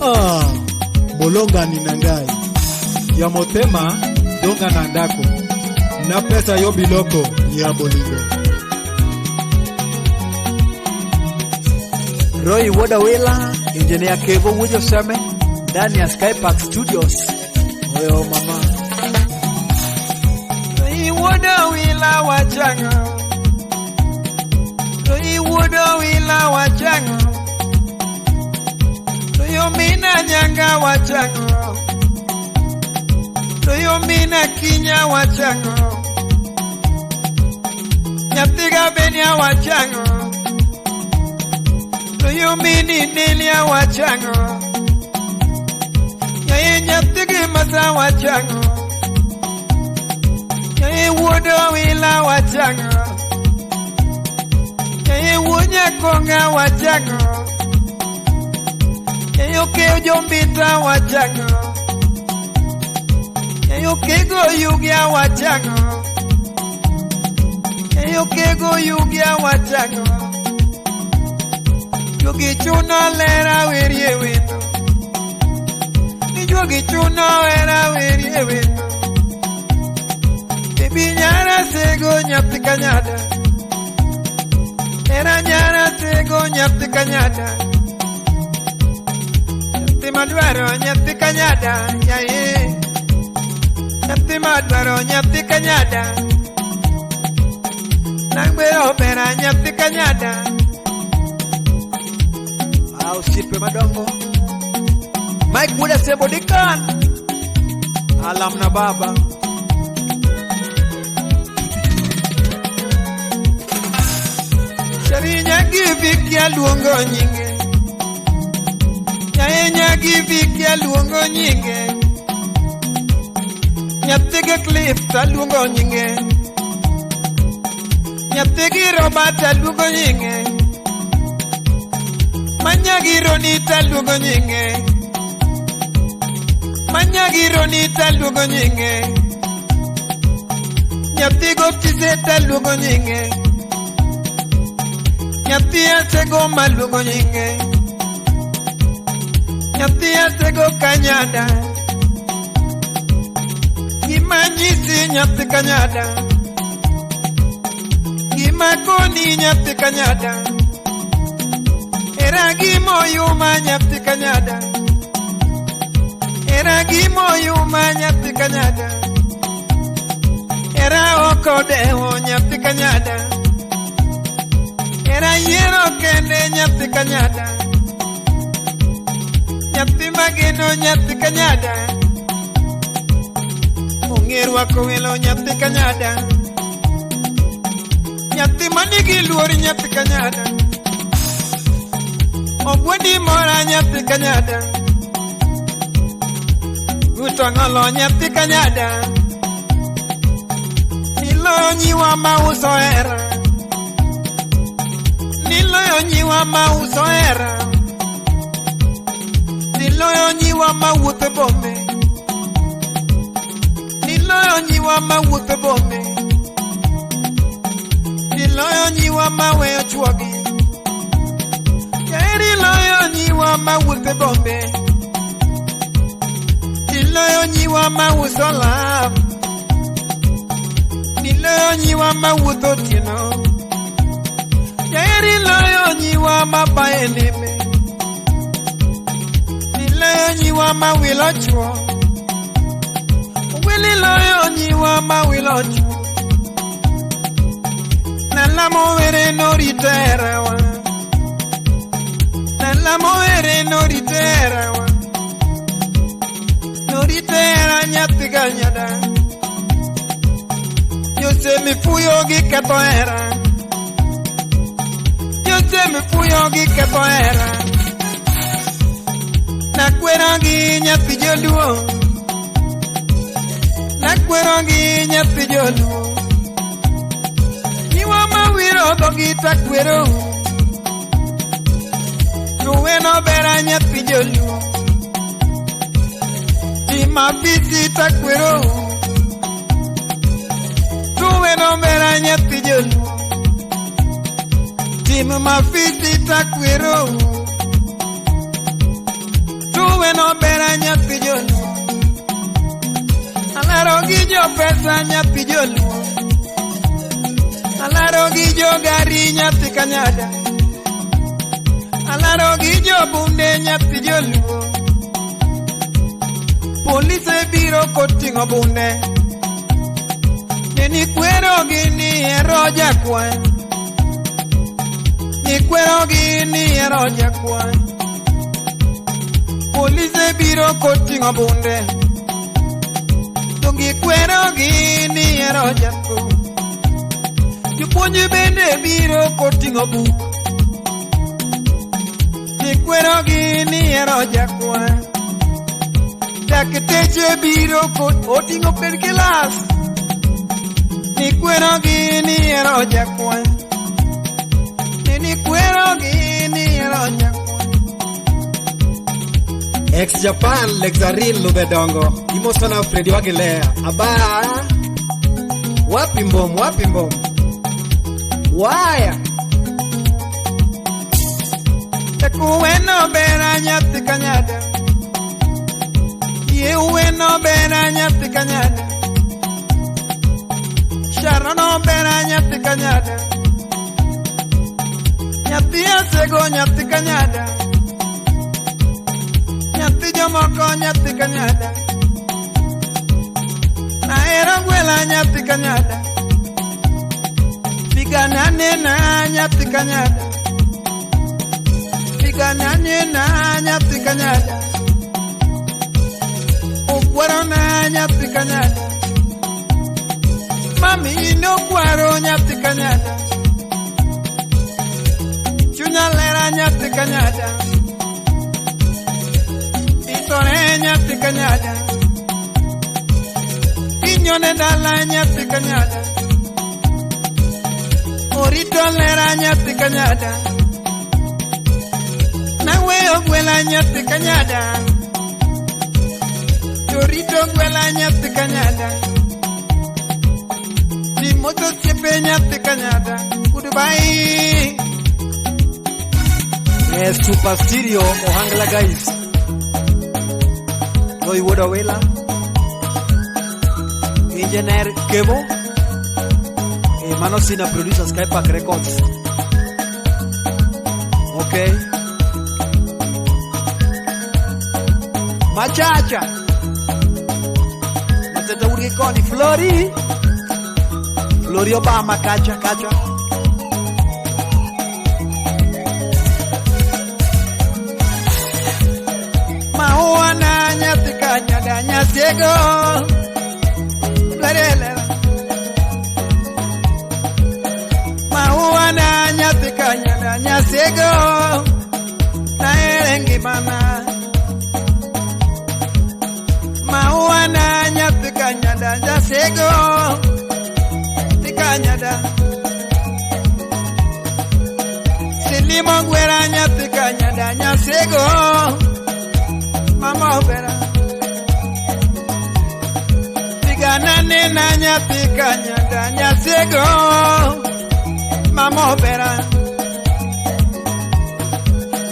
Ah, molongani na ngai ya motema zonga na ndako napesa yo biloko ya bolingo. Roy Wodawila, Engineer Kevo Wujo Seme ndani ya Skypark Studios. Oyo mama. Iwuodo wila wachang'o. To iwuodo wila wachang'o. To yomina nyanga wachang'o. To yomina kinya wachang'o. Nyathiga benia wachang'o. To yomini nelia wachang'o. Yaye nyathigi masa wachang'o. Yaye wuodo wila wachang'o. Yaye wuo nyakonga wachang'o. Yaye okeyo jombita wachang'o. Yaye okego yugia wachang'o. Yaye okego yugia wachang'o. Juogi chuno lera werie wendo. Ni juogi chuno hera werie wendo. Bibi nyara sego nyathi kanyada. Era nyara sego nyathi kanyada. Nyathi madwaro nyathi kanyada. Yaye. Nyathi madwaro nyathi kanyada. Nangwero bera nyathi kanyada. Ah, osiepe madongo. Mike Wuda Sebo Dikan. Alam na baba. Shari nyagi viki aluongo nyinge. Nyaye nyagi viki aluongo nyinge. Nyathigi Cliff aluongo nyinge. Nyathigi Robert aluongo nyinge. Manyagi Ronita aluongo nyinge. Manyagi Ronita aluongo nyinge. Nyathigo Tizeta aluongo nyinge. Nyathi Asego maluongo nyinge. Nyathi Asego Kanyada. Gima nyisi nyathi Kanyada. Gima koni nyathi Kanyada. Era gimoyuma nyathi Kanyada. Era gimoyuma nyathi Kanyada. Era okodewo nyathi Kanyada. Era yiero kende nyathi Kanyada. Nyathi mageno nyathi Kanyada. Ong'e rwako welo nyathi Kanyada. Nyathi manigi luor nyathi Kanyada. Ogwendi mora nyathi Kanyada. Utong'olo nyathi Kanyada. Niloyo nyiwa mauso hera. Niloyo nyiwa mauso hera. Niloyo nyiwa mawuotho bombe. Niloyo nyiwa mawuotho bombe. Niloyo nyiwa maweyo chuogi. Yaeri loyo nyiwa mawuotho bombe. Niloyo nyiwa mauso love. Niloyo nyiwa mawuotho otieno. Yaeri loyo nyiwa mabaye lembe. Niloyo nyiwa mawilo chuo. Wili loyo nyiwa mawilo chuo. Nalamo were noriterawa. Nalamo were noriterawa. Noritera nyathi Kanyada. Jose mifuyo gi ketho hera. Jose mifuyo gi ketho hera. Nakwero gi nyathi joluo. Nakwero gi nyathi joluo. Nyiwa mawiro dhogi takwero. Tuweno bera nyathi joluo. Timapisi takwero. Tuweno bera nyathi joluo. Tim mafisi takwero. Weno bera nyathi joluo. Alaro gi jo pesa nyathi joluo. Alaro gi jo gari nyathi Kanyada. Alaro gi jo bunde nyathi joluo. Polise biro koting'o bunde. Ne nikwero gi ni ero jakwayo. Nikwero gi ni ero jakwayo. Polise biro koting'o bunde. To gikwero gi ni ero jakwayo. Jopuonj bende biro koting'o buk. Gikwero gi ni ero jakwayo. Dakteche biro oting'o pen kilas. Nikwero gi ni ero jakwayo. Nikwero gi ni ero jakwayo. Ex Japan Lexaril Lubedongo imosona Fredi Wagilea aba wapi mbom wapi mbom waya Ekuweno bera nyathi Kanyada. Yie uweno bera nyathi Kanyada. Sharon bera nyathi Kanyada. Nyathi Asego nyathi Kanyada. Nyathi jomoko nyathi Kanyada. Ahero gwela nyathi Kanyada. Pigana nena nyathi Kanyada. Pigana nena nyathi Kanyada. Okwaro na nyathi Kanyada. Mami nokwaro nyathi Kanyada. Chunya lera nyathi Kanyada. Itore nyathi Kanyada. Inyone dala nyathi Kanyada. Orito lera nyathi Kanyada. Naweyo gwela nyathi Kanyada. Torito gwela nyathi Kanyada. Moto siepe nyathi Kanyada. Goodbye. Super Stereo Ohangla guys. Roy Wodawela. Engineer Kevo. Mano Sina producer Skypark Records. Okay. Machacha. Matata Urikoni Flori. Flori Obama kacha kacha. Maua na nyathi Kanyada nyasiego. Lerele. Maua na nyathi Kanyada nyasiego. Naere ngimana. Maua na nyathi Kanyada nyasiego. Kanyada. Silimo gwera nyathi Kanyada nyasego. Mama obera. Sigana nena nyathi Kanyada nyasego. Mama obera.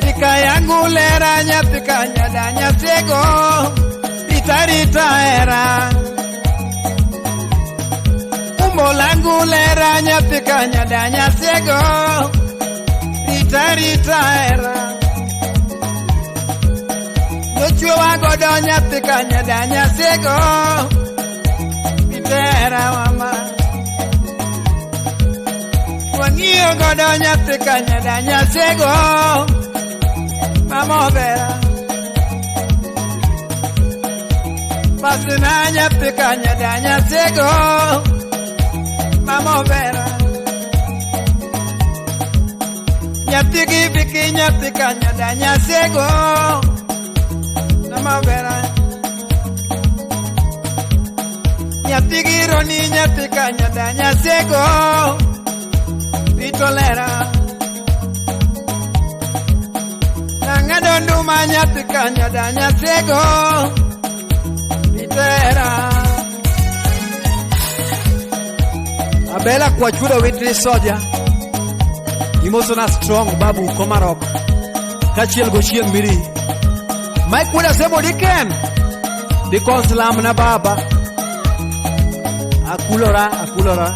Rika yangu lera nyathi Kanyada nyasego. Rita rita era. Umbo langu lera nyathi Kanyada nyasego. Rita rita era. Nochwe wagodo nyathi Kanyada nyasego. Rita era mama. Wang'iyo godo nyathi Kanyada nyasego. Mama obera. Pasina nyathi Kanyada nyasego. Mama obera. Nyathi gi biki nyathi Kanyada nyasego. Mama obera. Nyathi gi Roni nyathi Kanyada nyasego. Rito lera. Nang'ado nduma nyathi Kanyada nyasego. Ritera. Abela kwa chuda witri soja. Imosona strong babu Komarok. Kachiel go chieng' miri. Mike Wuod Asemo Diken. Dikon slam na baba. Akulora, akulora.